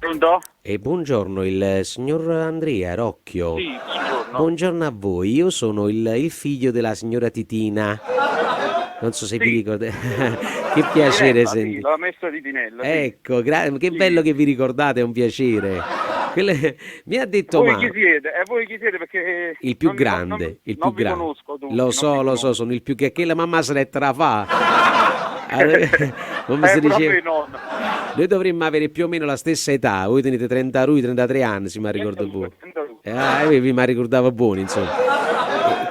Pronto? E buongiorno, il signor Andrea Rocchio. Sì, buongiorno. Buongiorno a voi, io sono il, il figlio della signora Titina. Non so se vi Sì. ricordate. Che piacere Tinella, sì, sentire. la maestra di Tinella, sì. Ecco, che Sì. bello che vi ricordate, è un piacere. Mi ha detto Voi ma chi siete? E voi chi siete? Perché il più non vi, non, grande, il non più vi grande. conosco tutti, Lo non vi so, lo so, conosco. sono il più che che la mamma se l'è fa. Allora, come si Pure a diceva? me nonna. Noi dovremmo avere più o meno la stessa età, voi tenete 32, 33 anni, se mi ricordo 32, buono. 32. Ah, vi mi ricordavo buono, insomma.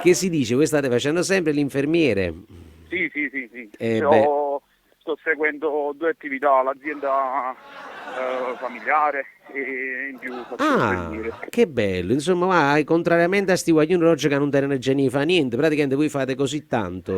Che si dice? Voi state facendo sempre l'infermiere. Sì, sì, sì, sì. Beh, Io sto seguendo due attività, l'azienda familiare e in più faccio ah, l'infermiere. che bello, insomma, ma contrariamente a sti guaglioni oggi che non te ne fa niente, praticamente voi fate così tanto.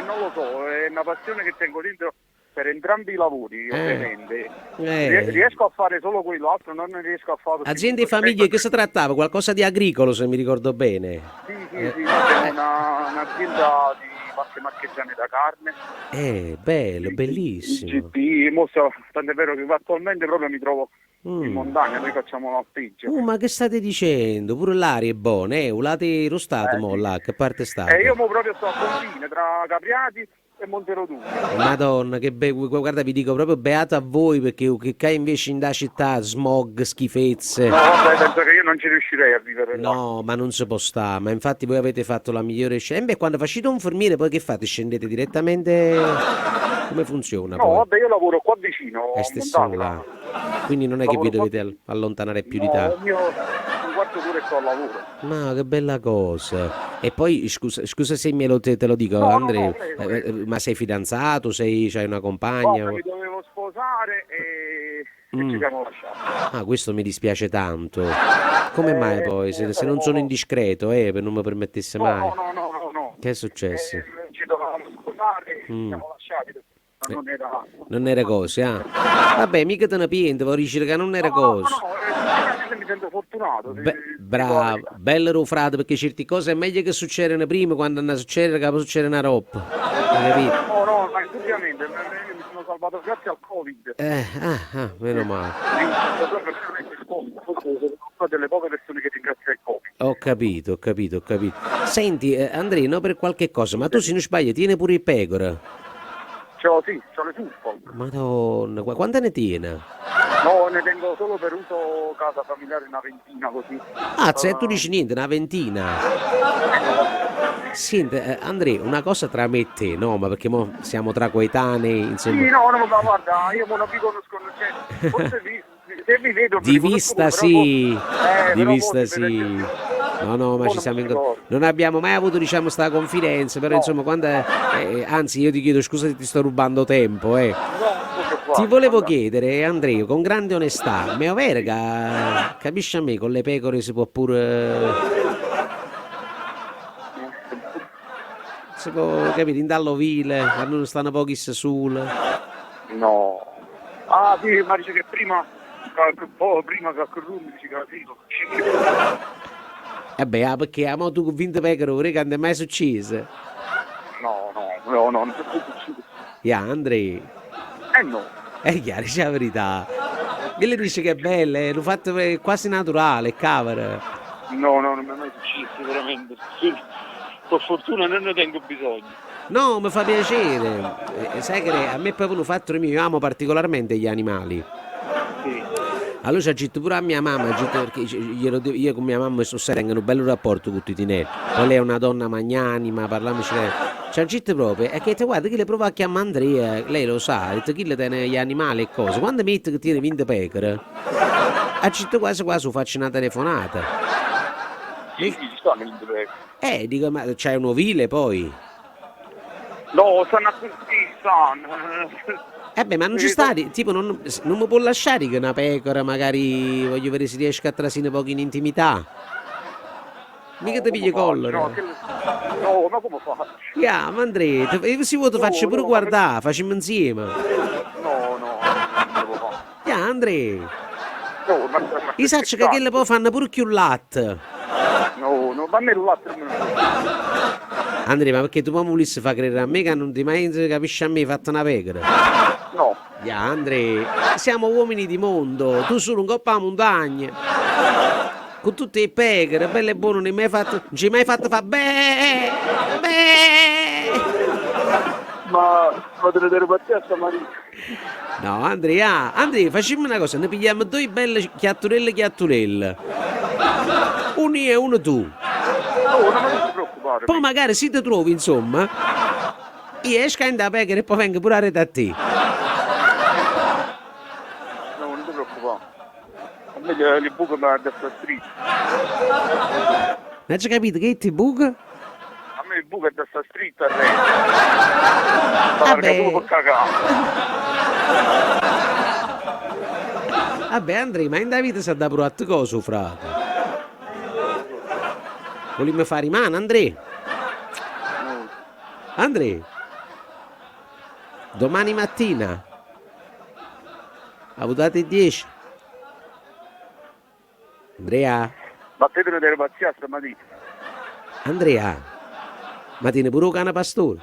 Non lo so, è una passione che tengo dentro per entrambi i lavori, Eh, ovviamente. eh. Riesco a fare solo quello, altro non ne riesco a fare perché Aziende e comunque famiglie, sempre... che si trattava? Qualcosa di agricolo, se mi ricordo bene. Sì, sì, Eh, sì, noi abbiamo eh, un'azienda di vacche marchigiane da carne, bello, il bellissimo. IGP, mo tant'è vero che attualmente proprio mi trovo in montagna, noi facciamo l'alpeggio. Ma che state dicendo? Pure l'aria è buona, eh? Ulate rostato mo Sì. là, che parte E io state? mo proprio sto a confine tra Capriati e Monterotondo. Madonna, che bello, guarda, vi dico proprio beato a voi perché che qua invece in da città smog, schifezze. No, vabbè, penso che io non ci riuscirei a vivere là. No, ma non si può stare. Ma infatti voi avete fatto la migliore scelta. E beh, quando facete un infermiere, poi che fate? Scendete direttamente? Come funziona No, poi? vabbè, io lavoro qua vicino, È a stesso Montagna. là. Quindi non è che vi Lavoro qua. dovete allontanare più di No, tanto. io un quarto d'ora sto al lavoro. Ma che bella cosa. E poi scusa, scusa se me lo, te lo dico, No, no, no, Andrea, prego, prego. ma sei fidanzato? Sei, c'hai una compagna? Guarda, mi dovevo sposare e ci siamo lasciati. Ah, questo mi dispiace tanto. Come mai poi? Se non sono indiscreto, per non mi permettesse No, mai. no, no, no, no, no. Che è successo? Ci dovevamo sposare e ci siamo lasciati. Ma non era... Non era così, ah. Vabbè, mica te ne piento, vorrei dire che non era No, no, così. no, veramente mi sento fortunato, Be- ti dico la bravo, verità. bello ero frate, perché certe cose è meglio che succedano prima, quando non succede, che poi succede una roba. Hai capito? No, no, ma indubbiamente, io mi sono salvato grazie al Covid. Meno male. Sì, proprio veramente il Covid, forse sono una delle poche persone che ringrazio il Covid. Ho capito, ho capito, ho capito. Senti, Andrea, no per qualche cosa, ma tu se non sbaglio tieni pure il pecore. C'ho, sì, c'ho le Suffolk. Madonna, quante ne tiene? No, ne tengo solo per uso casa familiare una ventina così. Ah, se tu dici niente, una ventina. Senti, Andrea, una cosa tra me e te, no? Ma perché mo siamo tra coetanei, insomma. Sì, no, no, ma guarda, io mo non vi conosco, cioè, forse se vi vedo vi Di riconosco vista pure, però mo, sì, di però mo vista si vede sì. che No, no, ma mo ci non siamo mi incontrati. ricordo. Non abbiamo mai avuto, diciamo, sta confidenza, però No. insomma, quando anzi, io ti chiedo scusa se ti sto rubando tempo, eh. No, non Ti preoccupare, volevo guarda. chiedere, Andrea, con grande onestà, ma è vero che, capisci a me, con le pecore si può pure... Si può, capire, in dallovile, quando non stanno pochi sul. No. Ah, sì, ma dice che prima, che un po' prima che a Corrumi dice che sì, lo Eh beh, ah, perché a mo tu con 20 pecore vorrei che non è mai successo. No, no, no, no, non è mai successo. Ya, Andrea. No. È chiaro, dice la verità. E lei dice che è bella, è un fatto quasi naturale, cavolo. No, no, non mi è mai successo, veramente. Sì. Per fortuna non ne tengo bisogno. No, mi fa piacere. Sai che a me è proprio un fatto mio, io amo particolarmente gli animali. Sì. Allora c'ha detto pure a mia mamma, ha detto perché glielo devo, io con mia mamma e sua tengo un bello rapporto con Titinelli. Poi lei è una donna magnanima, parliamoci. C'ha detto proprio, è che te guarda, chi le prova a chiamare Andrea, lei lo sa, ha detto chi le tiene gli animali e cose. Quando mi dice che tiene 20 pecore, ha detto quasi quasi faccio una telefonata. Sì, sì, ci stanno 20 pecore. Dico, ma c'è un ovile poi? No, stanno a tutti, stanno. Eh beh, ma non ci sta, tipo, non mi può lasciare che una pecora magari, voglio vedere se riesco a trasire poco in intimità. Mica No, ti pigli come faccio? collera. No, che no, ma come faccio? Ya, ma Andrea, se vuoi ti No, faccio pure no, ma guardare, facciamo insieme. No, no, non lo faccio. Ya, Andrea. No, ma, ma Io saccio che quelle poi fanno pure più latte. No, no, ma a me il latte non me lo Andrea, ma perché tu mi volessi far credere a me che non ti mai capisci a me hai fatto una pecora? No. Ja, André, siamo uomini di mondo, tu solo 'ncopp' 'a muntagna, cu tutte 'e pecore, bello e buono, non hai mai fatto, non ci hai mai fatto fa bè, bè. Ma, ma te ne devo partire stamattina. No, Andrea, Andrea, facciamo una cosa, ne pigliamo due belle chiatturelle chiatturelle. Uno io e uno tu. No, non ti preoccupare. Poi magari se ti trovi, insomma, io esco in da pecora e poi vengo pure a rete a te. No, non ti preoccupare. A me le buche mi da sta street. Non hai capito che ti buca? A me il buco è da sta street a rete. Vabbè. Solo per cagare. Vabbè Andrea, ma in da vita si da provare cosa, frate? Vogliamo fare in mano, Andrea? No. Andrea? Domani mattina? A 10? Andrea? Ma te ne devi pazzia stamattina. Andrea? Ma tiene pure un cane pastore?